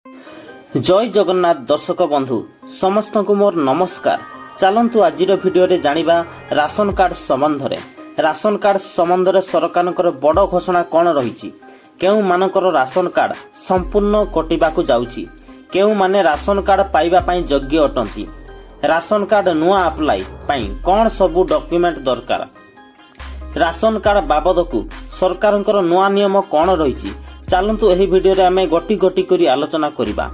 ଜୟ ଜଗନ୍ନାଥ ଦର୍ଶକ ବନ୍ଧୁ, ସମସ୍ତଙ୍କୁ ମୋର ନମସ୍କାର। ଚାଲନ୍ତୁ, ଆଜିର ଭିଡ଼ିଓରେ ଜାଣିବା ରାସନ କାର୍ଡ ସମ୍ବନ୍ଧରେ। ରାସନ କାର୍ଡ ସମ୍ବନ୍ଧରେ ସରକାରଙ୍କର ବଡ଼ ଘୋଷଣା କ'ଣ ରହିଛି, କେଉଁମାନଙ୍କର ରାସନ କାର୍ଡ ସମ୍ପୂର୍ଣ୍ଣ କଟିବାକୁ ଯାଉଛି, କେଉଁମାନେ ରାସନ କାର୍ଡ ପାଇବା ପାଇଁ ଯୋଗ୍ୟ ଅଟନ୍ତି, ରାସନ କାର୍ଡ ନୂଆ ଆପ୍ଲାଇ ପାଇଁ କ'ଣ ସବୁ ଡକ୍ୟୁମେଣ୍ଟ ଦରକାର, ରାସନ କାର୍ଡ ବାବଦକୁ ସରକାରଙ୍କର ନୂଆ ନିୟମ କ'ଣ ରହିଛି, ଚାଲନ୍ତୁ ଏହି ଭିଡ଼ିଓରେ ଆମେ ଗୋଟି ଗୋଟି କରି ଆଲୋଚନା କରିବା।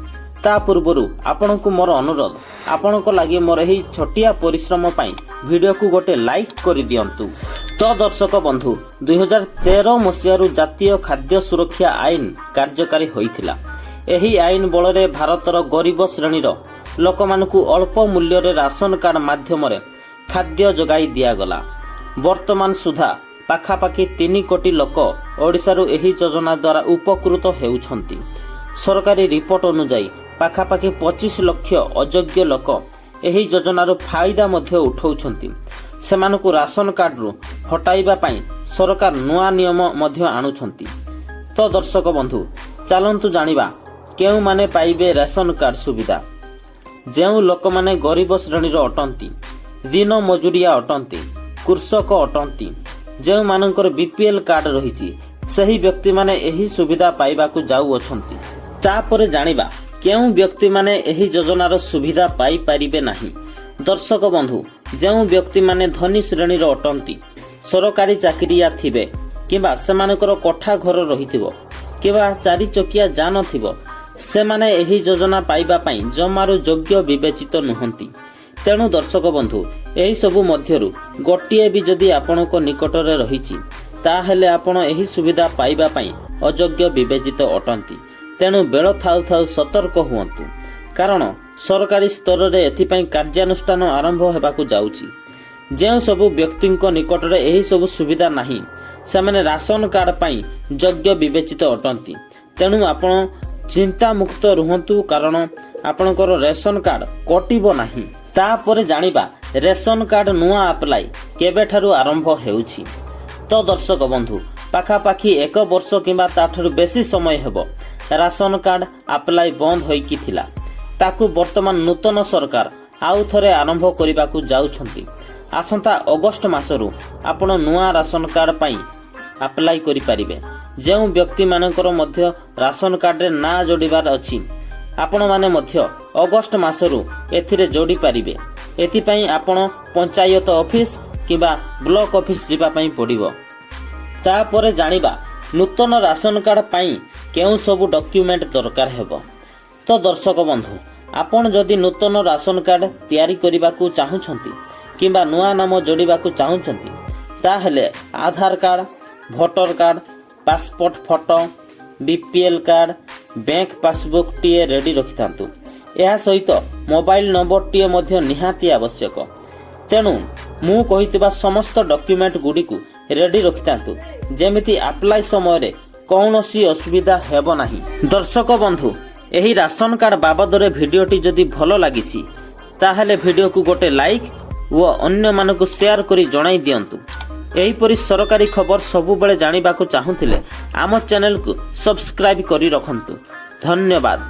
ତା ପୂର୍ବରୁ ଆପଣଙ୍କୁ ମୋର ଅନୁରୋଧ, ଆପଣଙ୍କ ଲାଗି ମୋର ଏହି ଛୋଟିଆ ପରିଶ୍ରମ ପାଇଁ ଭିଡ଼ିଓକୁ ଗୋଟେ ଲାଇକ୍ କରିଦିଅନ୍ତୁ। ତ ଦର୍ଶକ ବନ୍ଧୁ, 2013 ମସିହାରୁ ଜାତୀୟ ଖାଦ୍ୟ ସୁରକ୍ଷା ଆଇନ କାର୍ଯ୍ୟକାରୀ ହୋଇଥିଲା। ଏହି ଆଇନ ବଳରେ ଭାରତର ଗରିବ ଶ୍ରେଣୀର ଲୋକମାନଙ୍କୁ ଅଳ୍ପ ମୂଲ୍ୟରେ ରାସନ କାର୍ଡ ମାଧ୍ୟମରେ ଖାଦ୍ୟ ଯୋଗାଇ ଦିଆଗଲା। ବର୍ତ୍ତମାନ ସୁଦ୍ଧା ପାଖାପାଖି 3 କୋଟି ଲୋକ ଓଡ଼ିଶାରୁ ଏହି ଯୋଜନା ଦ୍ୱାରା ଉପକୃତ ହେଉଛନ୍ତି। ସରକାରୀ ରିପୋର୍ଟ ଅନୁଯାୟୀ ପାଖାପାଖି 25 ଲକ୍ଷ ଅଯୋଗ୍ୟ ଲୋକ ଏହି ଯୋଜନାରୁ ଫାଇଦା ମଧ୍ୟ ଉଠାଉଛନ୍ତି। ସେମାନଙ୍କୁ ରାସନ କାର୍ଡରୁ ହଟାଇବା ପାଇଁ ସରକାର ନୂଆ ନିୟମ ମଧ୍ୟ ଆଣୁଛନ୍ତି। ତ ଦର୍ଶକ ବନ୍ଧୁ, ଚାଲନ୍ତୁ ଜାଣିବା କେଉଁମାନେ ପାଇବେ ରାସନ କାର୍ଡ ସୁବିଧା। ଯେଉଁ ଲୋକମାନେ ଗରିବ ଶ୍ରେଣୀର ଅଟନ୍ତି, ଦିନ ମଜୁରିଆ ଅଟନ୍ତି, କୃଷକ ଅଟନ୍ତି, ଯେଉଁମାନଙ୍କର ବିପିଏଲ୍ କାର୍ଡ ରହିଛି, ସେହି ବ୍ୟକ୍ତିମାନେ ଏହି ସୁବିଧା ପାଇବାକୁ ଯାଉଅଛନ୍ତି। ତାପରେ ଜାଣିବା କେଉଁ ବ୍ୟକ୍ତିମାନେ ଏହି ଯୋଜନାର ସୁବିଧା ପାଇପାରିବେ ନାହିଁ। ଦର୍ଶକ ବନ୍ଧୁ, ଯେଉଁ ବ୍ୟକ୍ତିମାନେ ଧନୀ ଶ୍ରେଣୀର ଅଟନ୍ତି, ସରକାରୀ ଚାକିରିଆ ଥିବେ କିମ୍ବା ସେମାନଙ୍କର କୋଠା ଘର ରହିଥିବ କିମ୍ବା ଚାରି ଚକିଆ ଯାନ ଥିବ, ସେମାନେ ଏହି ଯୋଜନା ପାଇବା ପାଇଁ ଜମାରୁ ଯୋଗ୍ୟ ବିବେଚିତ ନୁହନ୍ତି। ତେଣୁ ଦର୍ଶକ ବନ୍ଧୁ, ଏହିସବୁ ମଧ୍ୟରୁ ଗୋଟିଏ ବି ଯଦି ଆପଣଙ୍କ ନିକଟରେ ରହିଛି, ତାହେଲେ ଆପଣ ଏହି ସୁବିଧା ପାଇବା ପାଇଁ ଅଯୋଗ୍ୟ ବିବେଚିତ ଅଟନ୍ତି। ତେଣୁ ବେଳ ଥାଉ ଥାଉ ସତର୍କ ହୁଅନ୍ତୁ, କାରଣ ସରକାରୀ ସ୍ତରରେ ଏଥିପାଇଁ କାର୍ଯ୍ୟାନୁଷ୍ଠାନ ଆରମ୍ଭ ହେବାକୁ ଯାଉଛି। ଯେଉଁ ସବୁ ବ୍ୟକ୍ତିଙ୍କ ନିକଟରେ ଏହି ସବୁ ସୁବିଧା ନାହିଁ, ସେମାନେ ରାସନ କାର୍ଡ ପାଇଁ ଯୋଗ୍ୟ ବିବେଚିତ ଅଟନ୍ତି। ତେଣୁ ଆପଣ ଚିନ୍ତାମୁକ୍ତ ରୁହନ୍ତୁ, କାରଣ ଆପଣଙ୍କର ରେସନ କାର୍ଡ କଟିବ ନାହିଁ। ତାପରେ ଜାଣିବା ରେସନ କାର୍ଡ ନୂଆ ଆପ୍ଲାଇ କେବେଠାରୁ ଆରମ୍ଭ ହେଉଛି। ତ ଦର୍ଶକ ବନ୍ଧୁ, ପାଖାପାଖି ଏକ ବର୍ଷ କିମ୍ବା ତାଠାରୁ ବେଶୀ ସମୟ ହେବ ରାସନ କାର୍ଡ ଆପ୍ଲାଇ ବନ୍ଦ ହୋଇକି ଥିଲା। ତାକୁ ବର୍ତ୍ତମାନ ନୂତନ ସରକାର ଆଉ ଥରେ ଆରମ୍ଭ କରିବାକୁ ଯାଉଛନ୍ତି। ଆସନ୍ତା ଅଗଷ୍ଟ ମାସରୁ ଆପଣ ନୂଆ ରାସନ କାର୍ଡ ପାଇଁ ଆପ୍ଲାଇ କରିପାରିବେ। ଯେଉଁ ବ୍ୟକ୍ତିମାନଙ୍କର ମଧ୍ୟ ରାସନ କାର୍ଡରେ ନାଁ ଯୋଡ଼ିବାର ଅଛି, ଆପଣମାନେ ମଧ୍ୟ ଅଗଷ୍ଟ ମାସରୁ ଏଥିରେ ଯୋଡ଼ି ପାରିବେ। ଏଥିପାଇଁ ଆପଣ ପଞ୍ଚାୟତ ଅଫିସ କିମ୍ବା ବ୍ଲକ ଅଫିସ ଯିବା ପାଇଁ ପଡ଼ିବ। ତାପରେ ଜାଣିବା ନୂତନ ରାସନ କାର୍ଡ ପାଇଁ କେଉଁ ସବୁ ଡକ୍ୟୁମେଣ୍ଟ ଦରକାର ହେବ। ତ ଦର୍ଶକ ବନ୍ଧୁ, ଆପଣ ଯଦି ନୂତନ ରାସନ କାର୍ଡ ତିଆରି କରିବାକୁ ଚାହୁଁଛନ୍ତି କିମ୍ବା ନୂଆ ନାମ ଯୋଡ଼ିବାକୁ ଚାହୁଁଛନ୍ତି, ତାହେଲେ ଆଧାର card, voter card, passport photo, BPL card, bank ପାସବୁକ୍ଟିଏ ready ରଖିଥାନ୍ତୁ। ଏହା ସହିତ ମୋବାଇଲ ନମ୍ବରଟିଏ ମଧ୍ୟ ନିହାତି ଆବଶ୍ୟକ। ତେଣୁ ମୁଁ କହିଥିବା ସମସ୍ତ ଡକ୍ୟୁମେଣ୍ଟ ଗୁଡ଼ିକୁ ରେଡି ରଖିଥାନ୍ତୁ, ଯେମିତି ଆପ୍ଲାଇ ସମୟରେ କୌଣସି ଅସୁବିଧା ହେବ ନାହିଁ। ଦର୍ଶକ ବନ୍ଧୁ, ଏହି ରାସନ କାର୍ଡ ବାବଦରେ ଭିଡ଼ିଓଟି ଯଦି ଭଲ ଲାଗିଛି, ତାହେଲେ ଭିଡ଼ିଓକୁ ଗୋଟେ ଲାଇକ୍ ଓ ଅନ୍ୟମାନଙ୍କୁ ସେୟାର କରି ଜଣାଇ ଦିଅନ୍ତୁ। ଏହିପରି ସରକାରୀ ଖବର ସବୁବେଳେ ଜାଣିବାକୁ ଚାହୁଁଥିଲେ ଆମ ଚ୍ୟାନେଲକୁ ସବସ୍କ୍ରାଇବ୍ କରି ରଖନ୍ତୁ। ଧନ୍ୟବାଦ।